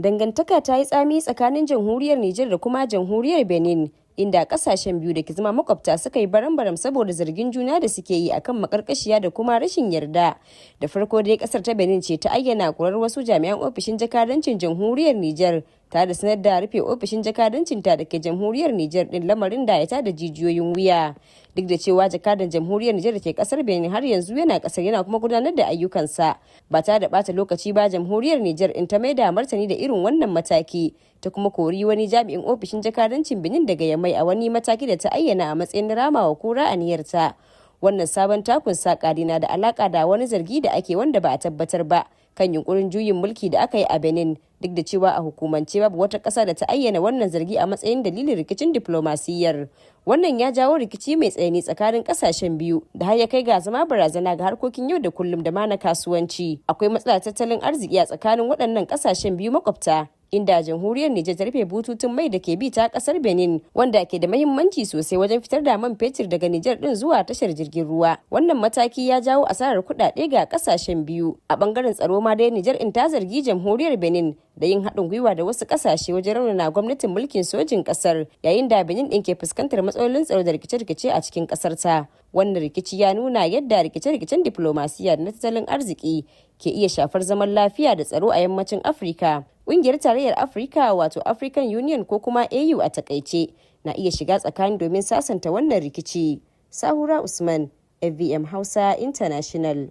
Dangantaka ta yi tsami tsakanin Jamhuriyar Nijar da kuma Jamhuriyar Benin, inda kasashen biyu da ke zama makwabta suka yi baram-baram saboda zargin juna da suke yi akan makarkashiya da kuma rashin yarda. Da farko dai, kasar ta Benin ce ta ayyana korar wasu jami'an ofishin jakadancin Jamhuriyar Nijar, tare da sanar da rufe ofishin jakadancin ta da ke Jamhuriyar Nijar din, lamarin da ya tada jijiyoyin wuya. Duk da cewa jakadan Jamhuriyar Nijar da ke kasar Benin har yanzu yana kasar, yana kuma gudanar da ayyukansa. Ba tare da bata lokaci ba, Jamhuriyar Nijar in ta maida martani da irin wannan mataki, ta kuma kori wani jami'in ofishin jakadancin Benin daga Yamai, a wani mataki da ta ayyana a matsayin ramawa kura aniyarta. Wannan sabon takun saƙa na da alaka da wani zargi da ake, wanda ba a tabbatar ba, kan yunkurin juyin mulki da aka yi a Benin, duk da cewa a hukumance babu wata ƙasa da ta ayyana wannan zargi a matsayin dalilin rikicin diplomasiyyar. Wannan ya jawo rikici mai tsanani tsakanin ƙasashen biyu da har ya kai ga zama barazana ga harkokin yau da kullum da ma na kasuwanci. Akwai matsala tattalin arziki a tsakanin waɗannan ƙasashen biyu makwabta, inda Jamhuriyar Nijar ta rufe bututun mai da ke bi ta kasar Benin, wanda ke da mahimmanci sosai wajen fitar da man fetur daga Nijar din zuwa tashar jirgin ruwa. Wannan mataki ya jawo asarar kuɗaɗe ga kasashen biyu. A bangaren tsaro ma dai, Nijar in ta zargi Jamhuriyar Benin da yin haɗin gwiwa da wasu ƙasashe wajen raunana gwamnatin mulkin sojin ƙasar, yayin da Benin ɗin ke fuskantar matsalolin tsaro da rikice-rikice a cikin ƙasar ta. Wannan rikici ya nuna yadda rikice-rikicen diplomasiya da na tattalin arziki ke iya shafar zaman lafiya da tsaro a Yammacin Afirka. Ƙungiyar Tarayyar Afirka, wato African Union ko kuma AU a takaice, na iya shiga tsakani domin sasanta wannan rikici. Sahura Usman, FVM Hausa International.